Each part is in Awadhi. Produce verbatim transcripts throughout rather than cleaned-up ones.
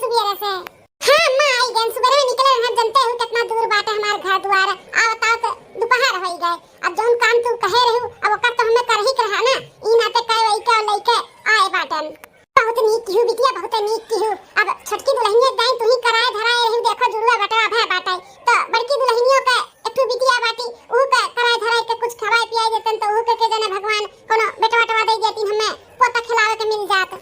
सुबेरे से। हाँ अम्मा, आई गए, सुबेरे में निकले रहे, जनते हो कितना दूर बाटे हमार घर द्वार। आओ ताओ तो दोपहर हो गए। अब जौन काम तू कहे रहू, अब ओकर तो हमें कर ही के रहा ना। ई नाते कहे वही के लेके आए बाटन। बहुत नीक किहू बिटिया, बहुत नीक किहू। अब छोटकी दुल्हनिया दाई तू ही कराए धराए रहू, देखो जुड़ुआ बटवा भय बाटे, तो बड़की दुल्हनियों के एक ठो बिटिया बाटी, ऊ के कराए धराए के कुछ खवाए पियाए देतन, तो ऊ के, के जाने भगवान कोनो बेटवा टवा दे देतीन, हमें पोता खिलावे के मिल जात।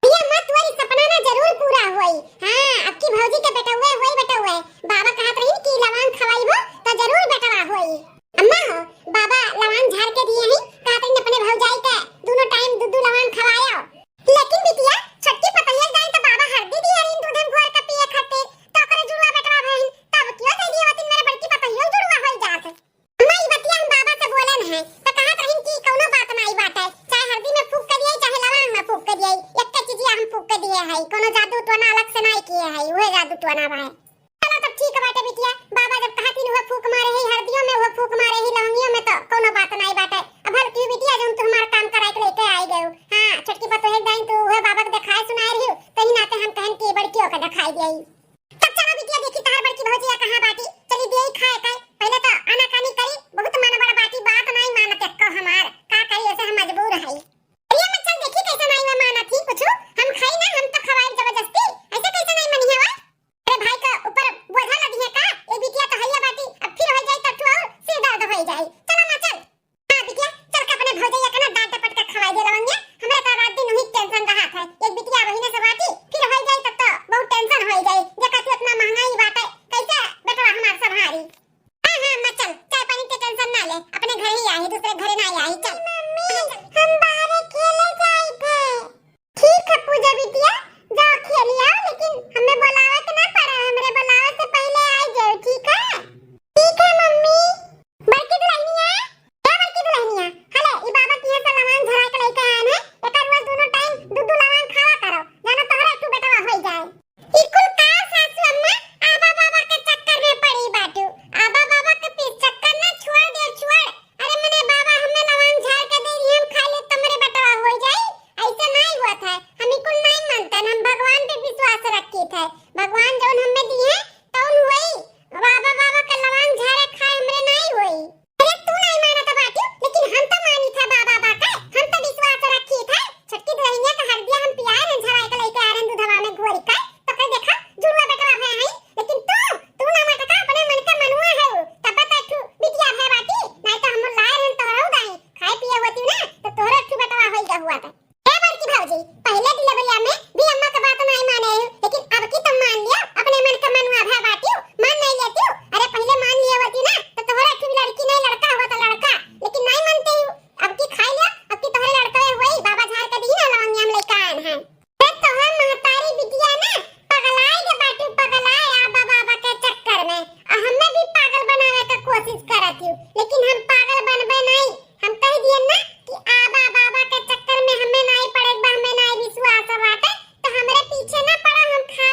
भैया माँ, तुम्हारी सपना ना जरूर पूरा होई। हाँ, अब की भौजी के बेटउए होई, बेटउए। बाबा कहत रही कि लवांग खवाई हो तो जरूर बेटवा होई। अम्मा हो, बाबा लवांग झाड़ के दिए हैं, कहत रही अपने भौजाई के दोनों टाइम दू दू लवांग खवायो। लेकिन बिटिया, छोटकी पतोहिया जाए तो बाबा हरदी दिए रही दूध में घोर के पिए खातिर, तो ओकरे जुड़वा बेटवा भइन, तब क्यों दे दिए वतिन मेरे बड़की पतोहिया जुड़वा होई जात। अम्मा, ई बतिया हम बाबा से बोलन है, त कहत रहिन कि कौनो बात नाई बाटे, चाहे हरदी में फूंक के दिए, चाहे लवांग में फूंक के दिए, एक्के चीजिया हम फूंक के दिए है, कौनो जादू टोना अलग से नाई किए है, उहे जादू टोना बा। चलो तब ठीक बाटे बिटिया, बाबा जब कहत हिन उहे फूंक मारे है हरदियों में, उहे फूंक मारे है लवंगियों में, तो कौनो बात नाई बाटे। अब हल की बिटिया, जौन तू हमार काम कराए के लेके आई गयो। हाँ, छोटकी पतोहे दाई तू उहे बाबा के देखाए सुनाए रही, तही नाते हम कहन कि बड़कियों के देखाई दिए। तब चलो बिटिया, देखी तहार बड़की भौजिया कहाँ बाटी, चली दिए खाए के। पहले तो आनाकानी करी, बहुत मन बड़ा बाटी, बात नाई मानत एक्को हमार, का करी, ऐसे हम मजबूर हई। अरे अम्मा, चल देखी कैसे नाई में मानत ही कुछ, हम खाई ना, हम तो खवाई जबरदस्ती, ऐसे कैसे नाई मनी है वो? अरे भाई का ऊपर बोझा लदी है का? ए बिटिया तो हइया बाटी, अब फिर हो जाई तो ठुआ और सिर दर्द हो जाई। चलो ना चल। हाँ बिटिया, चल के अपने भौजैया के ना डांट डपट के खवाई दे लवंगिया। हमरा तो रात दिन वही टेंशन रहत है। एक बिटिया बहिने से बाटी, फिर होई जाई तब तो बहुत टेंशन होई जाई। देखा तू इतना महंगाई बाटे, कैसे बेटवा हमार संभारी? हाँ, हाँ, अम्मा चल, चाय पानी के टेंशन ना ले, अपने घर ही आई, दूसरे घरे ना आई, चल। मम्मी, हाँ, चल। हम बाहर खेले जाई थे। ठीक है पूजा बिटिया, जाओ खेली आओ, लेकिन हमें बुलावे के ना पड़ा, हमरे बुलावे से पहले आ जाओ, ठीक है? ठीक है मम्मी। बड़की दुल्हनिया, ए बड़की दुल्हनिया, हले ई बाबा किहाँ से लवांग झरा के लेके आए हैं, एकर रोज दोनों टाइम दू दू लवांग खावा करो, जानो तोहरा एक ठो बेटवा होई जाए। ई कुल का सासू अम्मा, आबा बाबा के चक्कर में पड़ी बाटू, आबा बाबा के पीस चक्कर ना छोड़ दे, छोड़। अरे मने बाबा हमें लवांग झाड़ के दे दिए, हम खा ले तमरे बेटवा हो जाई, ऐसे नहीं हुआ था। हम ई कुल नहीं मानतन, हम भगवान पे विश्वास रखी थे, भगवान जौन हमें दिए तौन हुई। बाबा बाबा के लवांग झाड़े खाए हमरे नहीं हुई। अरे तू नहीं मानत बाटू, लेकिन हम तो मानी था बाबा बाबा के, हम तो विश्वास रखी थे। छोटकी दुल्हनिया का हरदिया हम पियाए रहन, झराए के लेके आ रहन दूधवा में घोर के, तो कह देखा जुड़वा बेटवा है, है। लेकिन तू, तू ना मानत का, अपने मन के मनुआ है वो, तब तो एक ठू बिटिया भय बाटी, नहीं तो हम लाए रहन तोहरो दाई, खाए पिए होती ना, तो तोहरो एक ठू बेटवा होई गहुआ था। ए बड़की भौजी, पहले डिलीवरिया में भी अम्मा का बात नहीं माने हो, लेकिन अब की तो मान लियो, अपने मन के मनुआ भय बाटी, मान नहीं लेती हो। अरे पहले मान लियो होती ना, तो तोहरा एक ठू लड़की नहीं लड़का हुआ तो लड़का, लेकिन नहीं मानते हो। अब की खाई लिया, अब की तोहरे लड़का हुई, बाबा झाड़ के दी ना लवंगिया में लेके आए हैं। अरे तोहर महतारी बिटिया ना पगलाए के बाटू, पगलाए आबा बाबा के चक्कर में, आ हमें भी पागल बनावे के कोशिश करत हूँ, लेकिन हम पागल बनबे नहीं। हम कह दिए ना कि आबा बाबा के चक्कर में हमें नहीं पड़े बा, हमें नहीं विश्वास बाटे, तो हमरे पीछे ना पड़ा, हम खा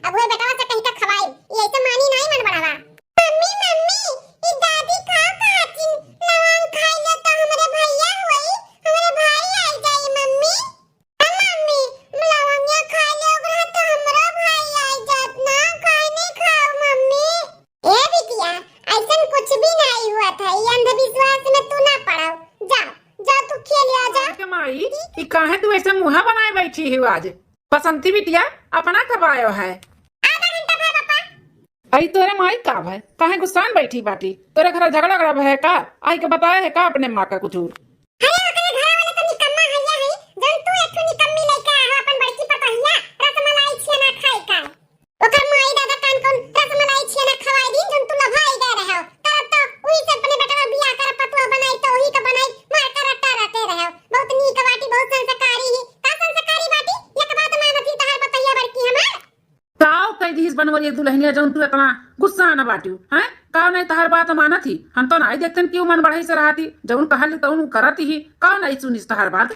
अब वही बेटवा से कहीं का खवाई, ये ऐसे मानी नहीं मन बढ़ावा। मम्मी, मम्मी, ई दादी का कहतिन, लवंग खाई ले तो हमरे भैया होई, हमरे भाई आई जाई मम्मी। ए मम्मी, लवंगिया खाई ले ओकरा तो हमरो भाई आई जात ना, काहे नहीं खाओ मम्मी? ए बिटिया, ऐसन कुछ भी नहीं हुआ था, ये अंधविश्वास में तू ना पड़ो। जाओ, जाओ तू खेल आ जा। के माई, ई काहे तू ऐसे मुंह बनाए बैठी हो आज? बसंती बिटिया, अपना कब आयो है? आधा घंटा भा पापा। आई तोरे माई का भय? काहे गुस्सान बैठी बाटी? तोरे घर झगड़ा झगड़ा भय का? आई के बताए है का अपने माँ का कुछ? अरे ओकरे घर वाले तो निकम्मा हइया है, जौन तू एक ठो निकम्मी लइके आहो अपन बड़की पतोहिया रसमलाई छेना खाए का। ओकर माई दादा कान कौन रसमलाई छेना खवाई दिन जौन तू लभाई गए रहो। करब तो उही से अपने बेटवा बियाह करब पतोह बनाई तो उही के बनाई मार कर रट्टा रटे रहो। बहुत नीक बाटी, बहुत संस्कारी ही। का संस्कारी बाटी? एक बात मानत ही तहार पतोहिया बड़की हमार। काव कह दिहिस बनवरिया दुलहनिया, जौन तू इतना गुस्सा न बाटियो, हैं? काव नहीं तहार बात मानत ही? हम तो नहीं देखतन कि उ मन बढ़ई से रहती, जौन कहली तौन उ करत ही, काव नहीं सुनिस तहार बात?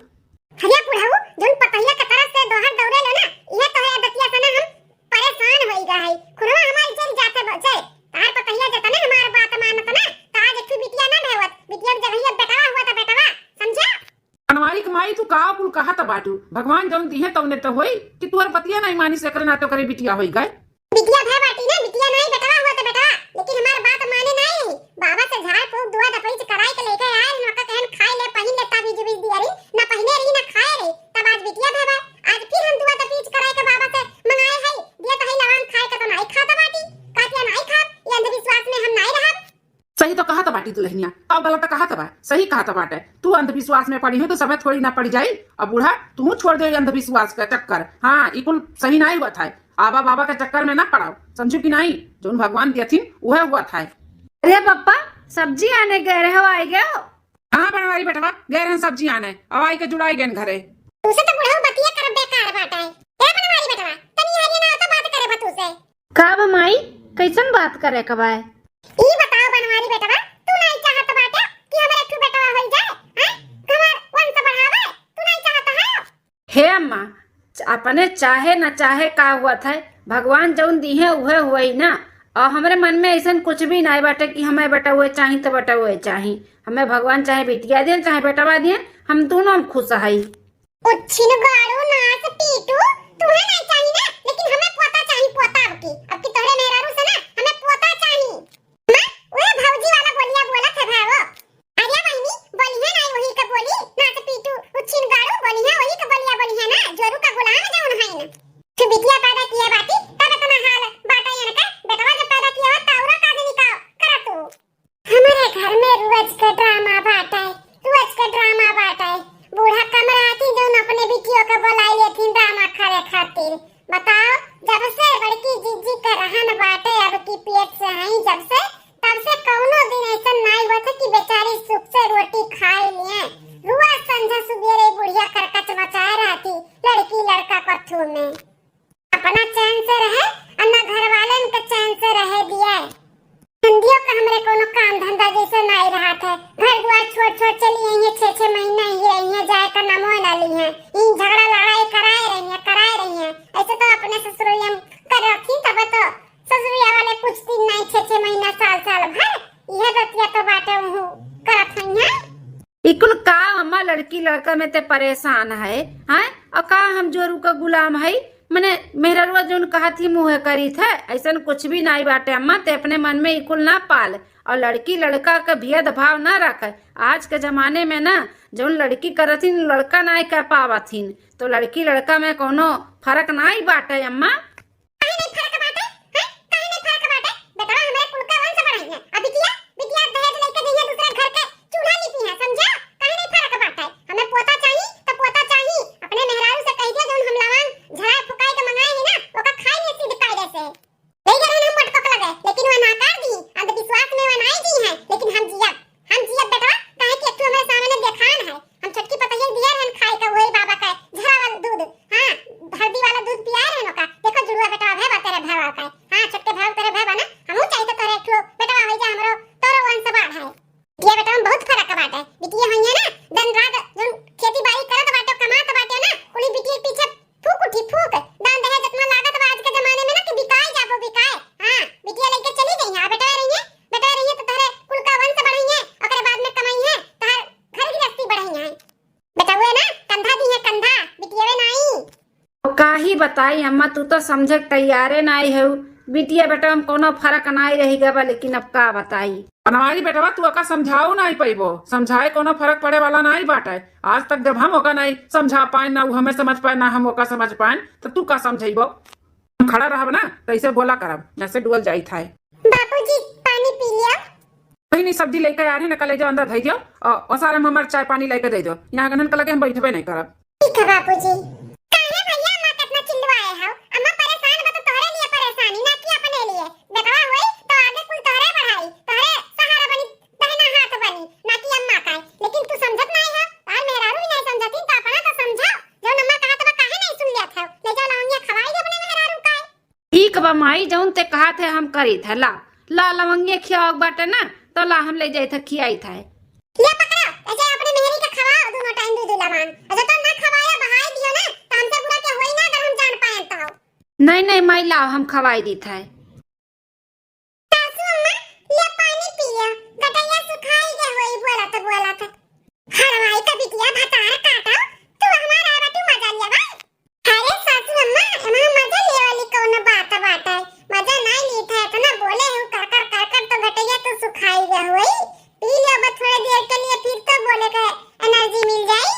हरिया बुढ़ऊ, जौन पतहिया के तरफ से दोहर दौड़े लो ना, इहे तो है दतिया से ना हम परेशान होई गा है। खुनवा हमार जल जाते बचे, तहार पतहिया जतने हमार बात मानत ना, त आज एक ठो बिटिया ना भेवत, बिटिया के जगहिया बेटवा हुआ त बेटवा, समझा? बनवारी के माई, तू का कुल कहत बाटू? भगवान जौन दिहे तौने तो होई कि तोर बतिया नहीं मानी से एकरे नाते ओकरे बिटिया होई गए। बिटिया भय बाटी ना, बिटिया नहीं बेटवा हुआ तो बेटवा, लेकिन हमार बात माने नहीं रही। बाबा से झाड़ फूक दुआ दफईच कराई के लेके आए, ना का कहन खाई ले, पहिन ले, ताबीज उबीज दिया रही, ना पहिने रही, ना खाए रही, तब आज बिटिया भय बा। आज फिर हम दुआ दफईच कराई के बाबा से मंगाए है, दिया तो है लवान खाए के तो नहीं खाता बाटी, कहतिया नहीं खाब, ये अंधविश्वास में हम नहीं रहब। सही तो कहत बाटी दुलहनिया, अब गलत कहत बा, सही कहत बाटे। तू अंधविश्वास में पड़ी हो तो समय थोड़ी ना पड़ी जाई। अब बूढ़ा तू छोड़ दे ये अंधविश्वास का चक्कर। हाँ, ई कुल सही नहीं हुआ था। आबा बाबा के चक्कर में ना पड़ाओ, समझू कि नहीं? जौन भगवान दियथिन उहे हुआ था। अरे पप्पा, सब्जी आने गए रहे हो, आई गए हो? हाँ बनवारी बेटवा, गए रहन सब्जी आने, अब आई के जुड़ाई गए घरे। तुसे तो बुढ़ऊ बतिया कर बेकार बाटा है। ए बनवारी बेटवा, तनी हरिया ना तो बात करे बा तुसे। का बा माई, कैसन बात करे के बा? ई बताओ बनवारी बेटवा, तू नहीं चाहत बाटे कि हमरे एक ठो बेटवा होई जाए, हैं? हमार वंश बढ़ावे, तू नहीं चाहत है? हे अम्मा, च-, अपने चाहे न चाहे का हुआ था, भगवान जौन दिहे उहे हुई ना। और हमरे मन में ऐसन कुछ भी नहीं बाटे कि हमें बेटवा चाही तो बेटवा चाही। हमें भगवान चाहे बिटिया दिए, चाहे बेटवा दिए, हम दोनों में खुश हई। उच्छिन गाड़ू नास पीटू, तुहे नहीं चाही ना, लेकिन हमें पोता चाही, पोता अब की, अब की तोहरे मेहरारू से ना, हमें पोता चाही। माँ, ओए भौजी वाला बोलिया बोलत है भावो। अरे बहिनी, बोलिहे नहीं वही का बोली, नास पीटू, उच्छिन गाड़ू बोलिहे वही का बोलिया बोलिहे ना, जोरू का गुलाम जौन है ना। तू बिटिया पैदा किए बाटी, तब इतना हाल बाटा इनका, बेटवा जब पैदा किए हो, तौरा का दिन का करा तू। हमरे घर में रोज के ड्रामा बाटे, रोज के ड्रामा बाटे। बूढ़ा कम रहती जौन अपने बिटियों के बुलाई लेथिन ड्रामा करे खातिर। बताओ, जब से बड़की जीजी के रहन बाटे, अब की पेट से हई जब से, तब से कौनो दिन ऐसा नाई होत कि बेचारी सुख से रोटी खाए लिए। रोज संझा सुबेरे बुढ़िया करकच मचाए रहती लड़की लड़का कथू में। अपना चैन से रहे और ना घर वालन के चैन से रहे दिया। नंदियों का हमरे कोनो काम धंधा जैसे नाई रहत है। घर द्वार छोड़ छोड़ चली आई है, छह छह महीना ये आई है, जाए का नामो ना ली है। इन झगड़ा लड़ाई कराए रही है, कराए रही है। ऐसे तो अपने ससुरैया में कर रखी, तब तो ससुरैया वाले पूछती नहीं, छह छह महीना, साल साल भर। यह दतिया तो बाटे उहू करत हुई है। ई कुल का अम्मा लड़की लड़का में ते परेशान है, हैं? और का हम जोरू का गुलाम है? मने मेहररुआ जौन कहत ही मुँहे करीत है, ऐसन कुछ भी नाई बाटे अम्मा, ते अपने मन में ई कुल ना पाल। और लड़की लड़का के भेदभाव ना रखे। आज के जमाने में ना जौन लड़की करत ही लड़का नाई कह पावत ही, तो लड़की लड़का में कोनो फर्क नाई बाटे अम्मा। काहे नहीं फर्क बाटे? हैं? काहे नहीं फर्क बाटे? बेटवा हमरे कुल का वंश बढ़ाई है। अब बिटिया, बिटिया दहेज लेके जइहे दूसरे घर के चूल्हा लिपी है, समझा? काहे नहीं फर्क बाटे? हमें पोता चाही तो पोता चाही। अपने मेहरारू से कह दिया जौन हम लवान झड़ाए फुकाए के मंगाए ही ना, ओका खाई नहीं सीध कायदे से। ले गए रहन हम मटको के लगे, लेकिन वह नाकार दी, अंधविश्वास में वह नाई जी है, लेकिन हम जियब। हम जियब बेटवा, काहे कि एक ठो हमरे सामने देखान है। हम छोटकी पतोहिया के दिया रहन खाए का वही बाबा का झरावल दूध, हाँ, हल्दी वाला दूध पियाए रहन ओका। देखो जुड़ुआ बेटवा भय बा तेरे भय बा का। हाँ, छोटके भय तेरे भय बा ना, हमहू चाही तो तोरे एक ठो बेटवा होई जा, हमरो तोरो वंश बाढ़ है। बिटिया बेटवा में बहुत फर्क बाटे। बिटिया होइए ना, दिन रात जौन खेती बाड़ी करत बाटे, कमात बाटे ना, कुली बिटिया के पीछे फूक उठी, फूक। दान दहेज इतना लागत बा आज के जमाने में ना कि बताई अम्मा, तू तो समझे के तैयारे नाई हो। बिटिया बेटवा में कोनो फर्क नाई रही गवा, लेकिन अब का बताई। बनवारी बेटवा, तू ओका समझाओ नाई पइबो, समझाए कोनो फर्क पड़े वाला नाई बाटे। आज तक जब हम ओका नाई समझा पाए, ना उ हमें समझ पाए, ना हम ओका समझ पाए, तो तू का समझइबो? हम खड़ा रहब ना, तो ऐसे बोला करब, जैसे डुअल जाइत है। बाबूजी, पानी पी लिया। कहीं नहीं, सब्जी लेके आ रहे ना, कल ले जाओ अंदर धई दियो, और, और सारा में हमार चाय पानी लेके दे दो। यहाँ गनन के लगे हम बैठबे नहीं करब। ठीक है बाबूजी। काहे भैया, अम्मा कितना चिल्लवाए हो? अम्मा परेशान बा तो तोहरे लिए परेशानी, ना कि अपने लिए। बेटवा होई तो आगे कुल तोहरे बढ़ाई, तोहरे सहारा बनी, दहिना हाथ बनी, ना कि अम्मा का। लेकिन तू समझत नहीं हो, तार मेहरारू भी नहीं समझती, तो अपना तो समझाओ। जौन अम्मा कहा तो काहे नहीं सुन लिया था? ले जाओ लवंगिया खवाई दे अपने मेहरारू का। ठीक बा माई, जौन ते कहा थे हम करी थे। ला, ला लवंगिया खियाओ बाटे ना, तो ला हम ले जाई थे, खियाई थे। ले पकड़ो, ऐसे अपने मेहरी के खवाओ दोनों टाइम दूध लबान। अच्छा तो ना खवाया बहाई दियो ना, तो हमसे बुरा क्या होई ना अगर हम जान पाए तो। नहीं, नहीं माई, लाओ हम खवाई दी थे। सासू अम्मा, ले पानी पियो, गटैया सुखाई गए होई बोलत बोलत। हरवाई का बिटिया भतार काटो, तू हमारा बाटू मजा लिया बा। अरे सासू अम्मा, एमा मजा लेवे वाली कौनो बात बाटे? मजा नाई लीत है, इतना बोले हूँ कर कर कर कर तो गटैया तो सुखाई गए होई। पी लो बस थोड़े देर के लिए, फिर तो बोले के एनर्जी मिल जाई।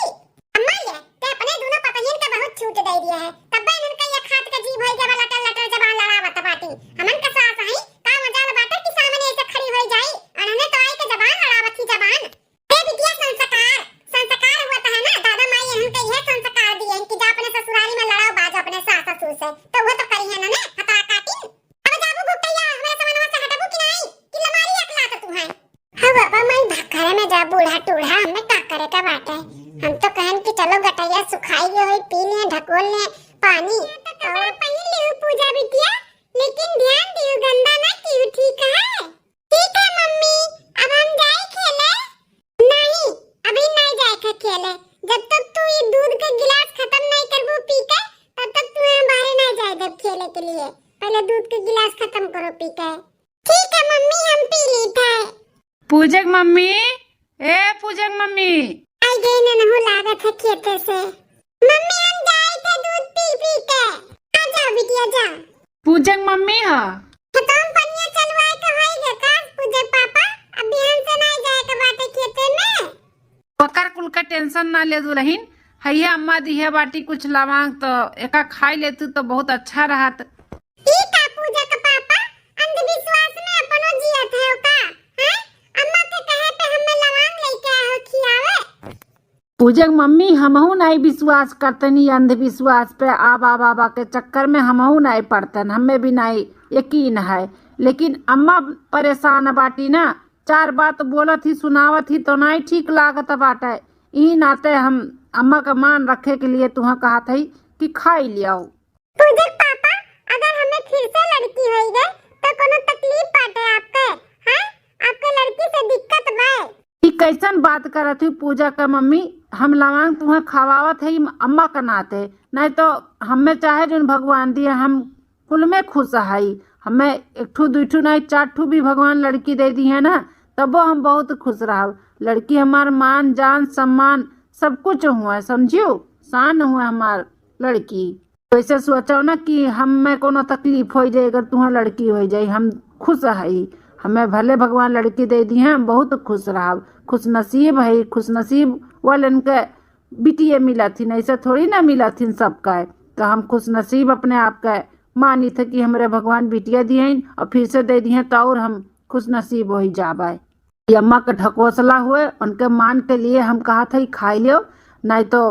अम्मा ये, ते अपने दोनों पतोहियन के बहुत छूट दे दिया है, तब इन्हन का ये खात के जीभ होई गवा लटर लटर जबान लड़ावत बाटी। हमन के सास हई, का मजाल बाटे कि सामने ऐसे खड़ी होई जाई, अनहने तो आई के जबान लड़ावत ही जबान। ए बिटिया संस्कार, संस्कार हुआ तो है ना, दादा माई इन्हन के यह संस्कार दिए हैं कि जा अपने ससुरारी में लड़ाओ बाजो अपने सास ससुर से, तो वो तो करी है ना ने, हतरा काटी। अब जाबू भुकटैया, हमरे समनवा से हटबू कि नाई? कि लमारी अकलात तू है? हाँ बाबा, मैं भखरे में जा बूढ़ा टूढ़ा, हमें का करे का बाटे? हम तो कहन कि चलो गटैया सुखाई गए होई, पी लिए, ढकोल लिए पानी। ये तो कपड़ा और पहन लियो पूजा बिटिया, लेकिन ध्यान दियो गंदा ना कियो, ठीक है? ठीक है मम्मी, अब हम जाए खेले। नहीं, अभी नहीं जाए के खेले। जब तक तू ये दूध के गिलास खत्म नहीं करबू पी के, तब तक तू यहाँ बाहर नहीं जाए देब खेले के लिए। पहले दूध के गिलास खत्म करो पी के। ठीक है मम्मी, हम पी ली थे। पूजक मम्मी, ए पूजक मम्मी। आई गई ननहु लागत है खेते से। मम्मी हम जाए थे दूध पी पी के। आ जाओ बिटिया जा। पूजक मम्मी ह। खतम पनिया चलवाए के होई गे का पूजक पापा? अब बिहान से नहीं जाए के बाटे खेते में। ओकर कुल का टेंशन ना ले दुलहिन, हइया अम्मा दिहे बाटी कुछ लवांग तो एका खाई लेतू तो बहुत अच्छा रहत। ई का पूजक पापा, अंधविश्वास में अपनो जियत है का? हैं? अम्मा के कहे पे हमें लवांग लेके आए हो खियावे। पूजक मम्मी, हमहू नाई विश्वास करतन ई अंधविश्वास पे, आबा बाबा के चक्कर में हमहू नाई पड़तन, हमें भी नाई यकीन है। लेकिन अम्मा परेशान बाटी ना, चार बात बोलत ही, सुनावत ही तो नाई ठीक लागत बाटे। ई नाते हम अम्मा का मान रखे के लिए तुहाँ कहत हई कि खाई लियाओ। पूजक पापा, अगर हमें फिर से लड़की होई गए तो कोनो तकलीफ बाटे आपके? हैं? आपके लड़की से दिक्कत बा? ई कैसन बात करत हुई पूजा का मम्मी? हम लवांग तुम्हें खवावत है अम्मा का नाते, नहीं तो हमें चाहे जोन भगवान दिए, हम कुल में खुश हई। हमें एक ठू, दुई ठू नहीं, चार ठू भी भगवान लड़की दे दी है ना, तबो हम बहुत खुश रहब। लड़की हमार मान, जान, सम्मान सब कुछ हुआ, समझियो, शान हुआ हमार लड़की। वैसे सोचो ना कि हमें कोनो तकलीफ हो जाए अगर तुम्हार लड़की हो जाए। हम खुश हई, हमें भले भगवान लड़की दे दी है, हम बहुत खुश रहब। खुश नसीब है, खुश नसीब वालन के बिटिया मिलत हिन, ऐसे थोड़ी ना मिलत हिन सबका। तो हम खुश नसीब अपने आप के मानी थे कि हमरे भगवान बिटिया दिए और फिर से दे दिए तो और हम खुश नसीब हो जाबे। ये अम्मा के ढकोसला हुए, उनके मान के लिए हम कहा थे खाई लियो, नहीं तो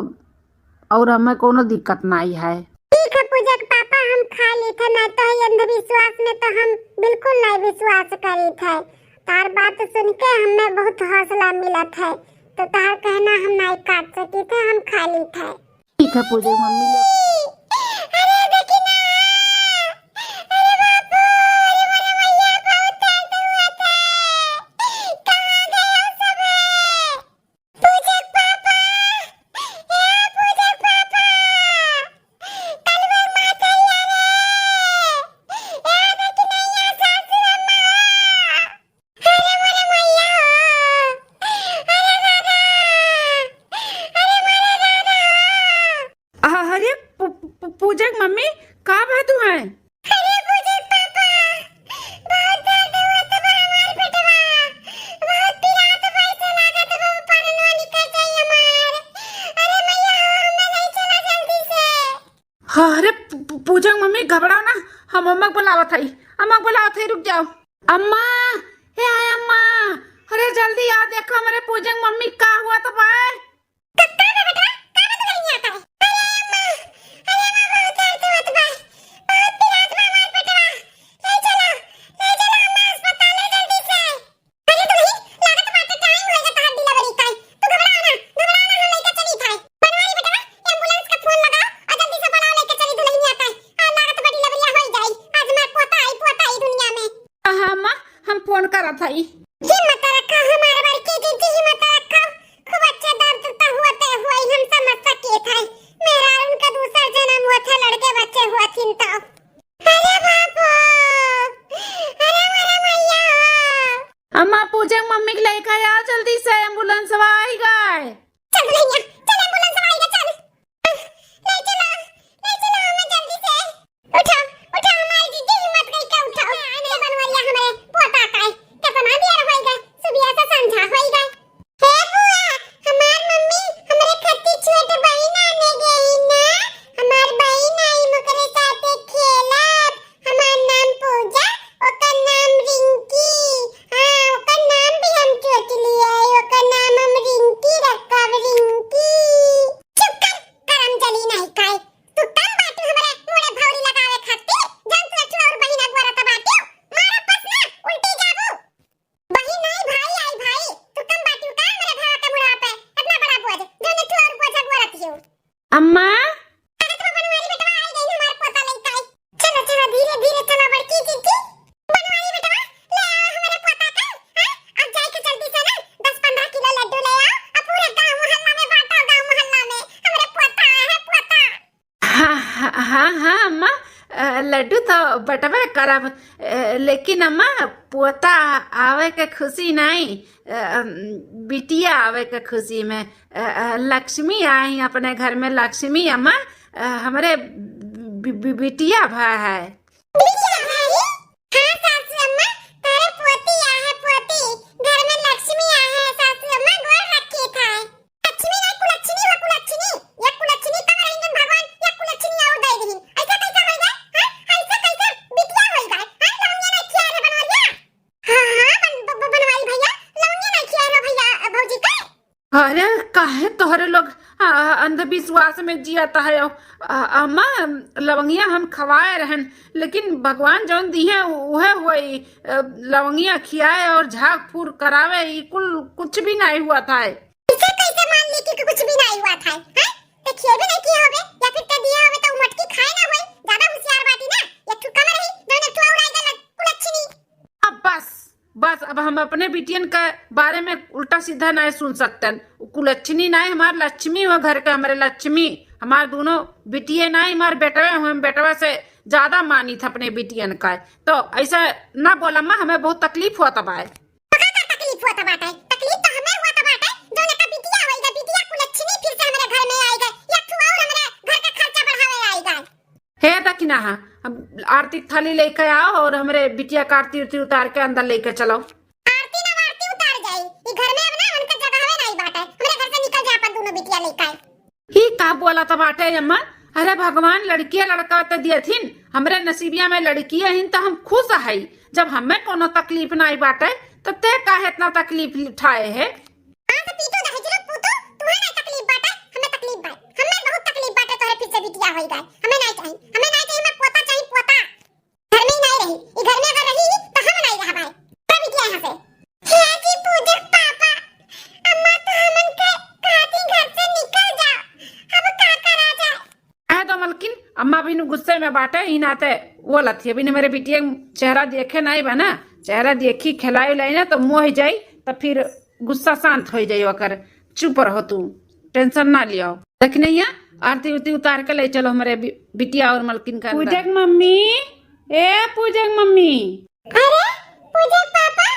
और हमें कोनो दिक्कत नहीं है। ठीक है पूजक पापा, हम खा ली थे, नहीं तो ये अंधविश्वास में तो हम बिल्कुल नहीं विश्वास करी थे। तार बात सुन के हमें बहुत हौसला मिला था, तो तार कहना हम नहीं काट सकी थे, हम खा ली थे। ठीक है पूजक मम्मी लोग। अरे देखी ना, अरे बापू, अरे मोरे मैया, बहुत दर्द हुआ था। कहाँ गया सब? पूजक पापा, ए पूजक पापा, कलवर माता यारे, ए देखी नैया सासू अम्मा, अरे मोरे मैया हो, अरे दादा, अरे मोरे दादा हो। आहा, अरे हम अम्मा के बुलावत हई, अम्मा के बुलावत हई, रुक जाओ। अम्मा, हे आय अम्मा, अरे जल्दी आ, देखो हमरे पूजा के मम्मी का हुआ तो बा। का, का बा बेटवा? का बा दुल्हनिया का? अरे अम्मा, अरे अम्मा, बहुत दर्द होत बा, बहुत पिरात बा हमार पेटवा। ले चलो, ले चलो अम्मा अस्पताल, ले जल्दी से। अरे दुल्हन, लागत बाटे टाइम होइगा तहार डिलीवरी का। तू घबरा ना, घबरा ना, हम लइके चली थाई। बनवारी बेटवा, एम्बुलेंस का फोन लगाओ और जल्दी से बुलाओ, लइके चली दुल्हनिया का। आ लागत बा डिलीवरिया होई जाई। आज हमार पोता आई, पोता आई दुनिया में। हाँ, हाँ, अम्मा, हम फोन करत हई। हिम्मत रखा हमार बड़की जीजी, हिम्मत रखा। खूब अच्छे दर्द तो होते हुए हम समझ सके थे। मेहरारून का दूसर जन्म हुआ था, लड़के बच्चे हुआ थिन तो। अरे बाप हो, अरे मोरे मैया हो। अम्मा, पूजा के मम्मी के लइके आओ जल्दी से, एम्बुलेंस आई गए। चल दुल्हनिया, चल एम्बुलेंस आई गए, चल। ले चलो, ले चलो हमें जल्दी से। उठा, उठा हमारी जीजी, हिम्मत कइके उठा। आने बनवरिया हमरे पोता का है। कितना देर होई गए, सुबह से संझा होई गए। हे बुआ, हमार मम्मी हमरे खातिर छोट बहिन आने गई ना। हमार बहिन आई, हम ओकरे साथे खेलब। हमार नाम पूजा, ओकर नाम रिंकी। हाँ, ओकर नाम भी हम सोच लिए, ओकर नाम हम रिंकी रखब, रिंकी। चुप कर, करम जली नहीं खाए। तू कम बाटू हमरे मुड़े भौरी लगावे खातिर, जौन तू अठुआ और बहिन अगुआ रहता बाटू, मारा पस ना, उल्टी जाबू। बहिन नहीं, भाई आई भाई, तू कम बाटू का हमरे भावा के मुड़ा पे, इतना बड़ा बोझ, जौन अठुआ और बोझ अगुआ रहती हो। अम्मा। अरे तो बनवारी बेटवा आई गई हमार पोता लइका आई। चलो, चलो, धीरे, धीरे चलो बड़की जीजी। बनवारी बेटवा, ले आओ हमरे पोता का, हाँ? अब जाए के जल्दी से ना दस पन्द्रह किलो लड्डू ले आओ और पूरे गांव मोहल्ला में बांटो, गांव मोहल्ला में। हमरे पोता आए है, पोता। हाँ, हाँ, हाँ, हाँ, अम्मा, अ, लड्डू तो बटबे करब, अ, लेकिन अम्मा, पोता आवे के खुशी नहीं, अ, अम, बिटिया आवे के खुशी में, अ, अ, लक्ष्मी आई अपने घर में, लक्ष्मी अम्मा, अ, हमरे बि-, बि-, बिटिया भा है। बिटिया भाई? हाँ सासू अम्मा, तोरे पोती आ है पोती। घर में लक्ष्मी आ है सासू अम्मा, गोर रखी थाए। लक्ष्मी नहीं, कुलक्षणी हो, कुलक्षणी। या कुलक्षणी कब रही जन भगवान, या कुलक्षणी और दे दही। ऐसा कैसे हो गए? हाँ? ऐसा कैसे बिटिया हो गए? हाँ, लवंगिया नहीं खिया रे बनवरिया? हाँ, हाँ, बन-, ब-, ब-, बनवारी भैया, लवंगिया नहीं खिया रे भैया, भौजी के? अरे, काहे तोहरे लोग, आ, अंधविश्वास में जियत है? आ, अम्मा, लवंगिया हम खवाए रहन, लेकिन भगवान जौन दिहे, उहे होई। अ, लवंगिया खियाए और झाग फूर करावे, ई कुल कुछ भी नहीं हुआ था। इसे कैसे मान ली कि कुछ भी नहीं हुआ था, हैं? ते खिए भी नहीं किए होबे, या फिर ते दिए होबे तो उ मटकी खाए ना होई, ज्यादा होशियार बाटी ना, एक ठो कम रही, जौन एक ठो और आई गल, कुलक्षणी। अब बस, बस, अब हम अपने बिटियन के बारे में उल्टा सीधा नहीं सुन सकतन। उ कुलक्षणी नहीं, हमार लक्ष्मी हो घर के, हमरे लक्ष्मी, हमार दोनों बिटिये नहीं, हमार बेटवे हो, हम बेटवा से ज्यादा मानित अपने बिटियन का। तो ऐसा ना बोला अम्मा, हमें बहुत तकलीफ होत बाय। का, का तकलीफ होत बाटे? तकलीफ तो हमें होत बाटे, जौन एकर बिटिया होई गए, बिटिया कुलक्षणी फिर से हमरे घर में आई गए, या तू और हमरे घर का खर्चा बढ़ावे आई गए। हे दखिनहा, हम आरती के थाली लेके आओ और हमरे बिटिया का आरती उरती उतार के अंदर लेके चलो। आरती ना आरती उतार जाई, ई घर में अब ना उनका जगह नहीं बाटे, हमरे घर से निकल जाए अपन दोनों बिटिया लेके। ई का बोलत बाटे अम्मा? अरे भगवान लड़किया लड़का त दियथिन, हमरे नसीबिया में लड़किया हिन त हम खुश हई। जब हमें कोनो तकलीफ नाई बाटे त ते काहे इतना तकलीफ उठाए है? हाँ त पीटू दहेजरू पूतू, तुहे नाई तकलीफ बाटे, हमें तकलीफ बा, हमें बहुत तकलीफ बाटे तोहरे पीछे बिटिया होई गए। हमें नाई चाही, हमें नाई चाही, हमें पोता चाही, पोता। घर में ही नहीं रही, ई घर में अगर रही तो हम नहीं रह पाए। तब निकले यहाँ से। हे जी पूजक पापा, अम्मा तो हमन के कहती घर से निकल जाओ, अब का करा जाए? आए तो मलकिन, अम्मा भी गुस्से में बाटे, ई नाते बोलत ही। अभी ने मेरे बिटिया के चेहरा देखे नहीं बा ना, चेहरा देखी खिलाई लाई ना तो मोह जाई, तो फिर गुस्सा शांत हो जाई ओकर। चुप रहो तू, टेंशन ना लियो। देखी नहीं है, आरती उरती उतार के ले चलो हमारे बि-, बिटिया और मलकिन का अंदर। पूजक मम्मी, ए पूजक मम्मी। अरे, पूजक पापा,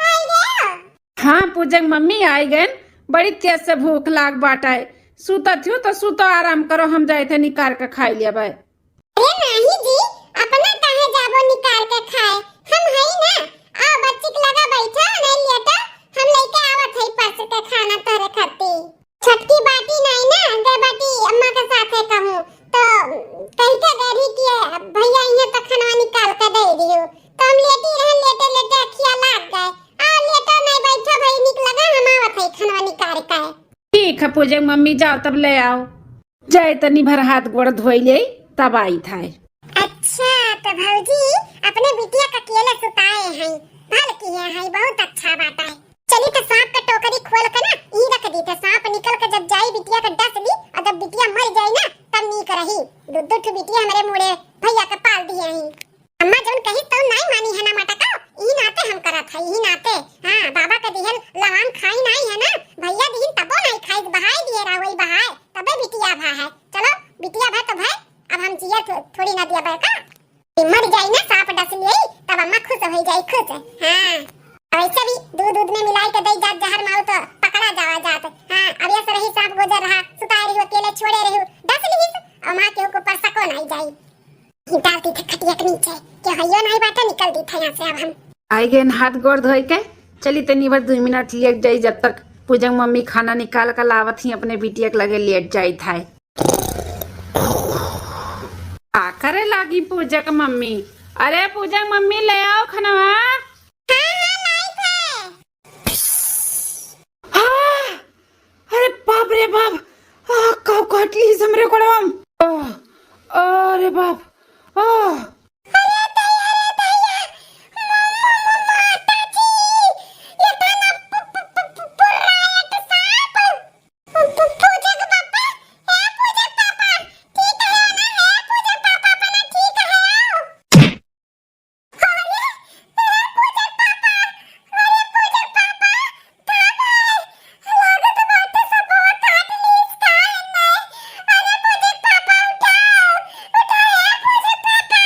आई गए? हाँ, पूजक मम्मी आई गए। बड़ी तेज से भूख लाग बाटा है। सुतत हो तो सुतो, आराम करो, हम जाए थे निकाल के खाई लिया भाई। अरे नाही जी, अपना काहे जाबो निकाल के खाए, हम हई ना। आओ बच्ची के लगा बैठो, नहीं लेटो, हम लेके आवत हई परस के खाना तोहरे खातिर। छोटकी बाटी नहीं ना, गए बाटी अम्मा के साथे कहूँ, तो कही के गरी कि भैया इहे तो खाना पूजा के मम्मी, जाओ तब ले आओ। जाए तनी भर हाथ गोड़ धोई ले, तब आई थाए। अच्छा, तो भौजी अपने बिटिया का अकेले सुताए हैं, भल किए हैं, बहुत अच्छा बात है। चली तो सांप का टोकरी खोल के ना ई रख दी थे, सांप निकल के जब जाई बिटिया का डस ली और जब बिटिया मर जाई ना तब नीक रही। दो दो ठो बिटिया हमारे मुड़े भैया के पाल दिए हैं। अम्मा जौन कही तौन नाई मानी है ना मटका, ई नाते हम करत है, ई नाते। हाँ, बाबा के दिहल लवान खाई नाई है ना, भैया दिहिन तबो नाई खाई, बहाई दिए रहा वही बहाए, तबे बिटिया भा है। चलो बिटिया भा तो भा, अब हम जिया थो-, थोड़ी ना दिया बा का। ई मर जाई ना सांप डस लिये, तब अम्मा खुश हो जाई, खुश। हाँ, वैसे भी दूध दूध में मिलाई के दई जात जहर माऊ तो पकड़ा जावा जात। हाँ, अब ये से रही सांप गुजर रहा, सुताए रही अकेले छोड़े रही, डस लिहिस, अम्मा के ऊपर सको नाई जाई। डाल दी थे खटिया के नीचे, के हइयो नाई बाटे, निकल दी थे यहाँ से अब हम। आई गए हाथ गोड़ धोए के, चली तनी भर दो मिनट लेट जाई, जब तक पूजा के मम्मी खाना निकाल के लावत ही अपने बिटिया के लगे लेट जाई थाए। का करे लागी पूजा के मम्मी? अरे पूजा के मम्मी ले आओ खाना। हाँ, हाँ, लाई थे। हाँ, अरे बाप रे बाप, आ, काउ काट ली हमरे गोड़वा में। आ, अरे बाप, आ। अरे दैया, अरे दैया, म-, म-, म-, माता जी, ये तो ना प-, प-, प-, प-, पुरायत सांप। प-, प-, पूजा के पापा, हे पूजा के पापा, ठीक है ना? हे पूजा के पापा, अपना ठीक है? अरे, ए पूजा के पापा, अरे पूजा के पापा, का भाई? लागत बाटे सब बहुत काट लीस का एन्ने। अरे पूजा के पापा, उठाओ, उठाओ, ए पूजा के पापा।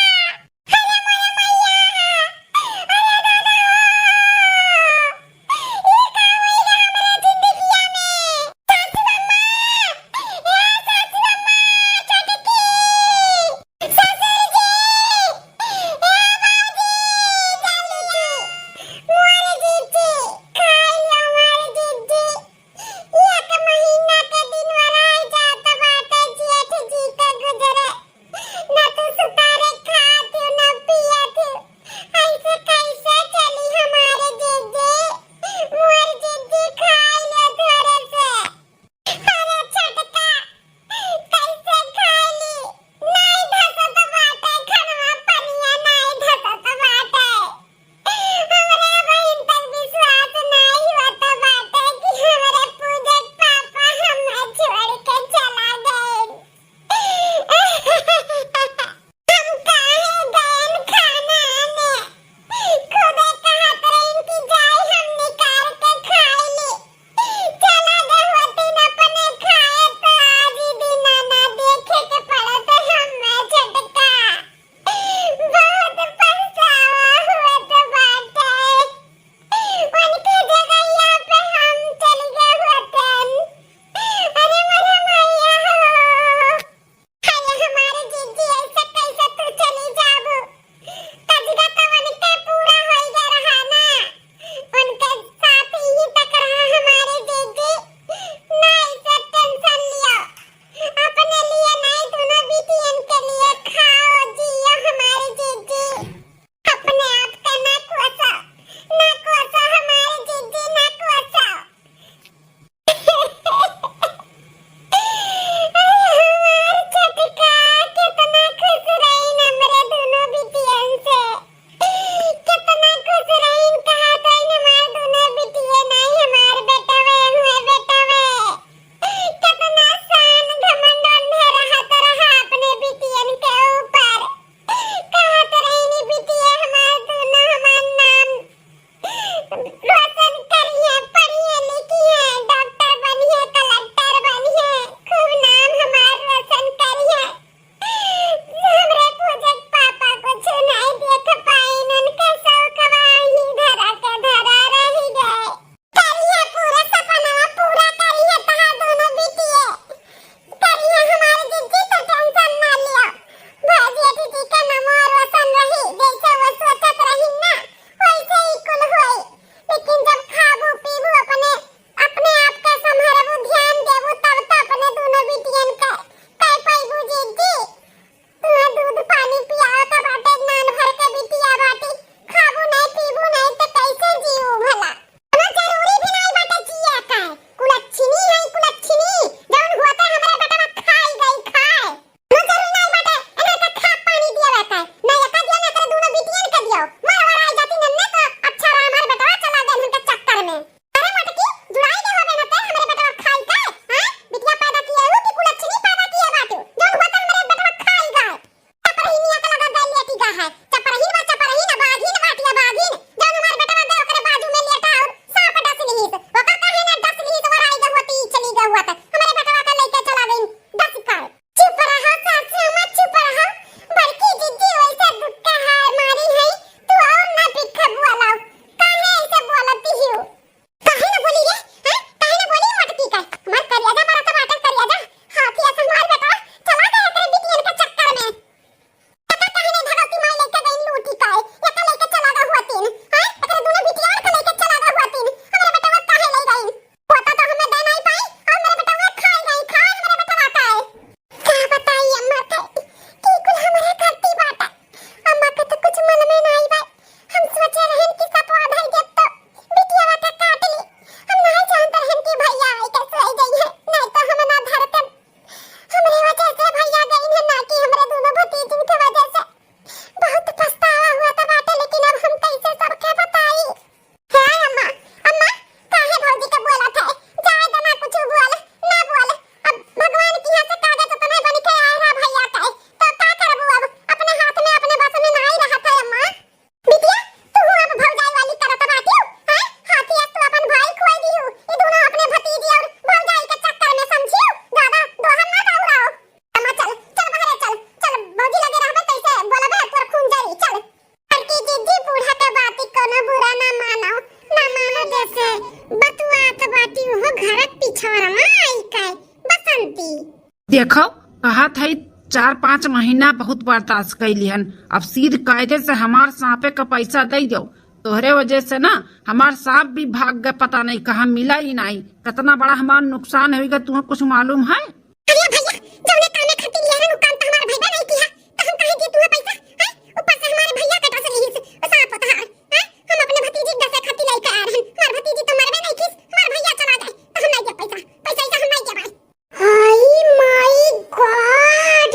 देखो, कहत है चार पाँच महीना बहुत बर्दाश्त कैली हन, अब सीध कायदे से हमार साँपे का पैसा दे दो। तोहरे वजह से ना हमार साँप भी भाग गए, पता नहीं कहाँ मिला ही नहीं। कितना बड़ा हमार नुकसान होइगा, तुम्हें कुछ मालूम है? अरे भैया, जौने कामे खातिर लिया है, उ काम तो हमार भइबे नहीं किया, तो हम काहे दी तुम्हें पैसा? हैं? ऊपर से हमारे भैया के डसे लिहिस, उ साँप होता है, हैं? हम अपने भतीजी के डसे खातिर लेके आ रहन, हमार भतीजी तो मरबे नहीं किस, हमार भैया चला जाए, तो हम नहीं दे पैसा, पैसा ऐसा हम नहीं देबे। हाय माय गॉड,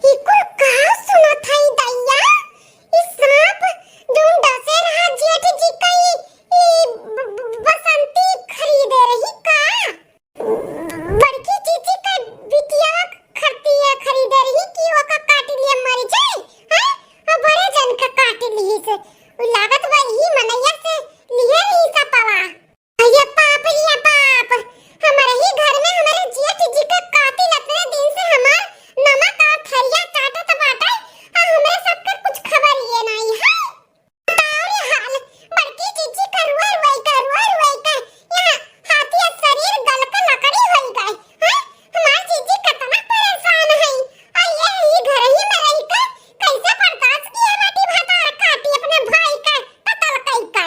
ई कुल का सुनत हई दैया? ई साँप जौन डसे रहा जेठ जी का, ई, ई ब-, ब-, बसंती खरीदे रही का? बड़की जीजी का बिटिया खरतिया खरीदे रही कि ओका काट लिए मर जाए, हैं? और बड़े जन का काट लिहिस। उ लागत बा यही मनैया से लिए रही सपवा। अरे बाप रे बाप, हमारे ही घर में हमारे जेठ जी का कातिल अतने दिन से हमार नमक और थरिया चाटत बाटे, आ हमरे सबके कुछ खबर ये नहीं है। बताओ रे हाल, बड़की जीजी का रुआ रुआई का, रुआ रुआई का, यहाँ हाथी का शरीर गल के लकड़ी होई गए, हैं? हमार जीजी कितना परेशान है, आ ये ही घर ही में रह के कैसे बर्दाश्त किया बाटी भतार काटी अपने भाई का, कत्ल कई का।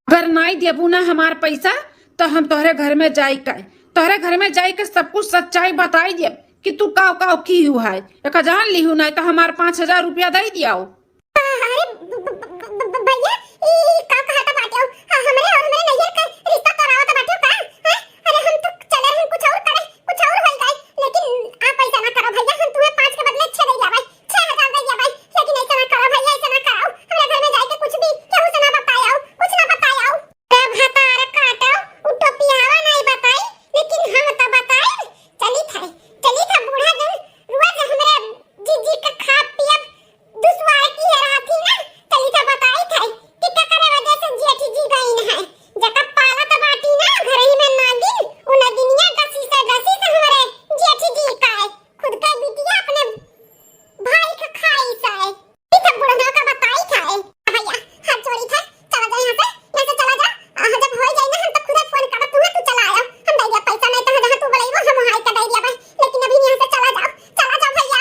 अगर नाई देबू ना हमार पैसा, तो हम तोहरे घर में जाई के, तोहरे घर में जाई के सब कुछ सच्चाई बताई देब कि तू काव काव की हु है। एक जान लिहू ना, तो हमार पाँच हजार रुपया दे दियाओ। अरे ब-, ब-, ब-, ब-, ब-, भैया, ई, ई का कहता बाटे हो? हाँ, हमरे और हमरे नैहर के रिश्ता तोड़ावत बाटे हो का? हैं? अरे हम तो चले रहन कुछ और करे, कुछ और होई गए, लेकिन आप ऐसा ना करो भैया, हम तुम्हें पाँच के बदले छह दे जाबे, छह हजार दे जाबे, लेकिन ऐसा ना करो भैया, ऐसा ना करो। हमरे घर में जाके कुछ भी केहू से ना बताए आओ, कुछ ना बताए आओ। तब हतार काटो, उ टोपियावा नहीं बताई, लेकिन हम तो बताई। चली था, चली था बूढ़ा जन, रोज हमरे जीजी का खा पियब दुश्वार की है रहती ना, चली तो बताई थे कि केकरे वजह से जेठ जी गईन है। जकर पालत बाटी ना घर ही में नागिन, उ नगिनिया डसी से, डसी से हमरे जेठ जी का है। खुद का बिटिया अपने भाई का खाई से है। ई सब बुढ़नवा का बताई थे। भैया, हाथ जोड़ी थे, चला जा यहाँ से, यहाँ से चला जा। आ, जब हो जाए ना, हम तो खुदे फोन करब तुम्हें, तू चला आया। हम दे दिया पैसा, नहीं तो जहाँ तू बुलाइबो, हम वहाँ आके दे दिया भाई। लेकिन अभी यहाँ से चला जाओ, चला जाओ भैया।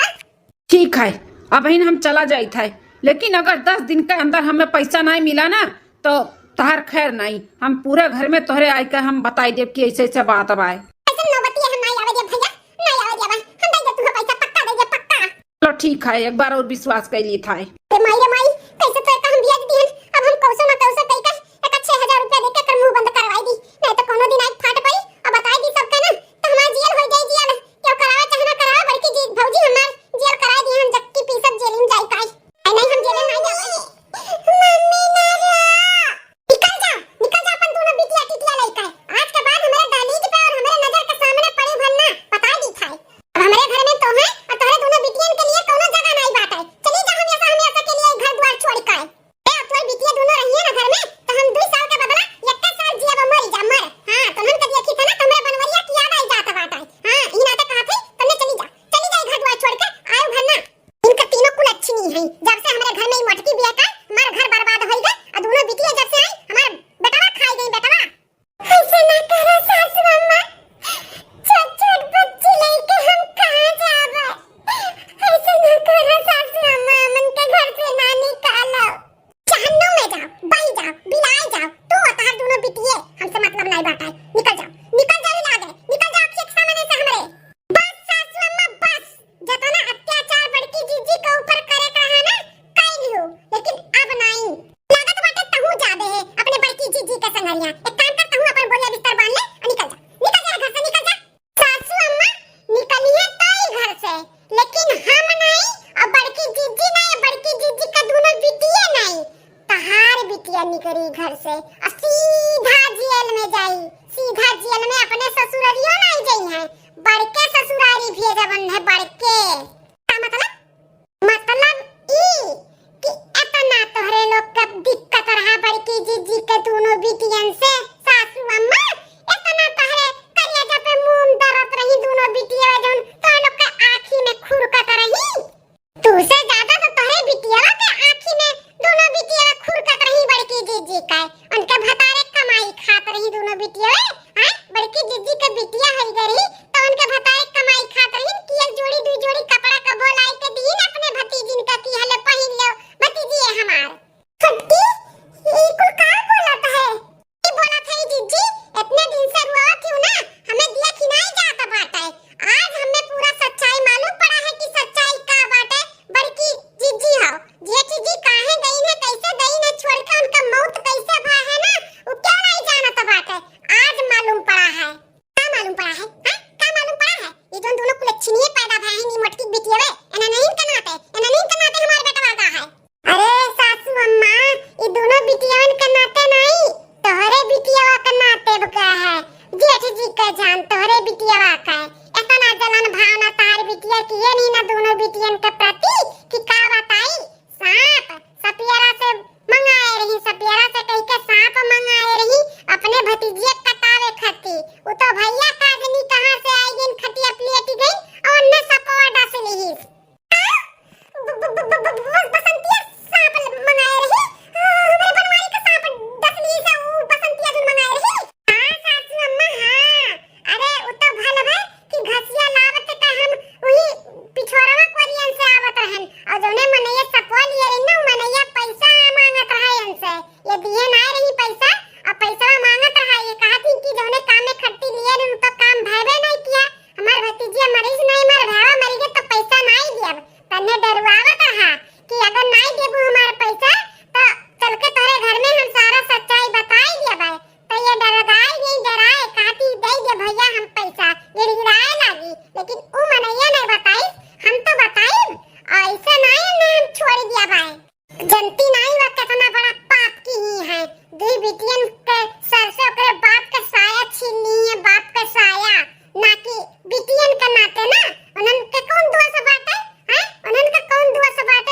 ठीक है, अबहिन हम चला जाइत है, लेकिन अगर दस दिन के अंदर हमें पैसा नहीं मिला ना, तो तहार खैर नहीं, हम पूरे घर में तोहरे आइके हम बताई देब कि ऐसे ऐसे बात बाय। ऐसे नौबतिया हम नहीं आवे देब भैया, नहीं आवे देब, हम दे देब तुमको पैसा, पक्का दे देब, पक्का। चलो ठीक है, एक बार और विश्वास कर ली था। ए माई रे माई, कैसे तो एक हम ब्याज दिहन, अब हम कौसो ना कौसो कई का एक छह हजार रुपया देके एकर मुंह बंद करवाई दी, नहीं तो कोनो दिन आइके फाट पड़ी और बताई दी सबके ना, तो हमार जियल हो जाई जियल। केहू करावे चाहे ना करावे, बड़की जी, भौजी हमार जेल कराई दी, हम जक्की पीसब जेल में जाई काई। आई नहीं, हम जेल में नहीं जावे। मम्मी ना रो। निकल जा, निकल जा अपन दोनों बिटिया टिटिया लइका। आज के बाद हमरे दहलीज पे और हमरे नजर के सामने पड़ी भर ना, बता दी था। अब हमरे घर में तो है और तोहरे दोनों बिटियन के लिए कोनो जगह नहीं बाटे। चली जा हमेशा, हमेशा के लिए घर द्वार छोड़ के। ए, अब तोर बिटिया दोनों रहिए ना घर में, तो हम दुई साल के बदला इक्कीस साल जियब, मरी जा, मर। हाँ, तो हमन के देखी थे ना, तो हमरे बनवरिया की याद आई जात बाटे। हाँ, ई नाते कहा थे, तन्ने चली जा, चली जा घर द्वार छोड़ के, आयो घर ना। इनका तीनों कुल अच्छी नहीं है, जब से हमरे घर में ई मोटकी बिया का, हमार घर बर्बाद होई गए, और दोनों बिटिया जब से आई, हमार बेटवा खाई गई, बेटवा। ऐसे ना करो सासू अम्मा, छोट छोट बच्ची लेके हम कहाँ जाबे? ऐसे ना करो सासू अम्मा, हमन के घर से ना निकालो। जहन्नुम में जाओ, बही जाओ, बिलाए जाओ, तू और तोहार दोनों बिटिये, हमसे मतलब नहीं बाटे। निकल जाओ, निकल जाओ, इलागे, निकल जाओ, अखिया के सामने से हमरे। बस सासू अम्मा, बस, जतना अत्याचार बड़की जीजी के ऊपर करे के रहा ना, कई लियो, लेकिन अब नहीं। लागत बाटे तहू जाबे है अपने बड़की जीजी के संगरिया। एक काम कर, तहू अपन बोरिया बिस्तर बांध ले और निकल जा, निकल जा घर से, निकल जा। सासू अम्मा निकलिए तो ही घर से, लेकिन हम नहीं, और बड़की जीजी नहीं, बड़की जीजी का दोनों बिटिया नहीं, तहार बिटिया निकली घर से और सीधा जेल में जाई, सीधा जेल में अपने ससुररियो नहीं जाई है, बड़के ससुरारी भेजबन है, बड़के। का मतलब? मतलब ई कि एतना तोहरे लोग के दिक्कत रहा बड़की जीजी के दोनों बिटियन से, सासू अम्मा, एतना तोहरे करेजा पे मोम दरत रही दोनों बिटिया, जौन तोहरे लोग के आँखी में खुरकत रही। तू से ज्यादा तो तोहरे बिटिया के आँखी में दोनों बिटिया खुरकत रही बड़की जीजी का, उनके भतारे कमाई खात रही दोनों बिटिया। हाँ, बड़की जीजी के बिटिया है गरी, तो उनके भतारे कमाई खात रही, कियल दोनों बिटियवन के नाते नाई, तोहरे बिटियवा के नाते बका है। जेठ जी के जान, तोहरे बिटियवा के। इतना जलन भावना तार बिटिया किए नहीं ना दोनों बिटियन के प्रति कि का बताई। सांप सपियरा से मंगाए रही, सपियरा से कह के सांप मंगाए रही अपने भतीजिए के कटावे खातिर। उ तो भैया का जनी कहाँ से आई गई, खटिया पलेटी गई और उनने सपवा डस लिहिस। ब-, ब-, ब-, ब-, ब-, बसंतिया सांप मंगाए रही, हमरे बनवारी का सांप डस लिहिस, उ बसंतिया जो मंगाए रही। हाँ सासू अम्मा, हाँ। अरे उ तो भल है कि घसिया लावत का हम वही पिछोरवा कोरियन से आवत रहन, और जौने मनैया सपवा लिए रही ना, उ मनैया पैसा मांगत रहा इनसे। ये दिए ना रही पैसा, और पैसा मांगत रहा। ये कहा थी कि जौने काम में खट्टी लिए रही, उ तो काम भयबे नहीं किया। हमार भतीजिया मरीज नहीं, हमार भावा मरी गए तो पैसा नहीं दियब। तन्ने डरवावत रहा कि अगर नहीं देबू हमार पैसा तो चल के तोरे घर में हम सारा सच्चाई बताई दिया भाई। तो ये डरगाई गई, डराए, कहती दे दे भैया हम पैसा, गिड़गिड़ाए लागी। लेकिन उ मनैया नहीं बताई, हम तो बताई। ऐसे नहीं ना हम छोड़ दिया भाई। जनती नहीं बा कितना बड़ा पाप की ही है। दुई बिटियन के सर से ओकरे बाप के साया छीन ली है, बाप के साया। ना कि बिटियन के नाते ना, उन्हन के कौन दोष बाटे? हैं? उन्हन के कौन दोष बाटे?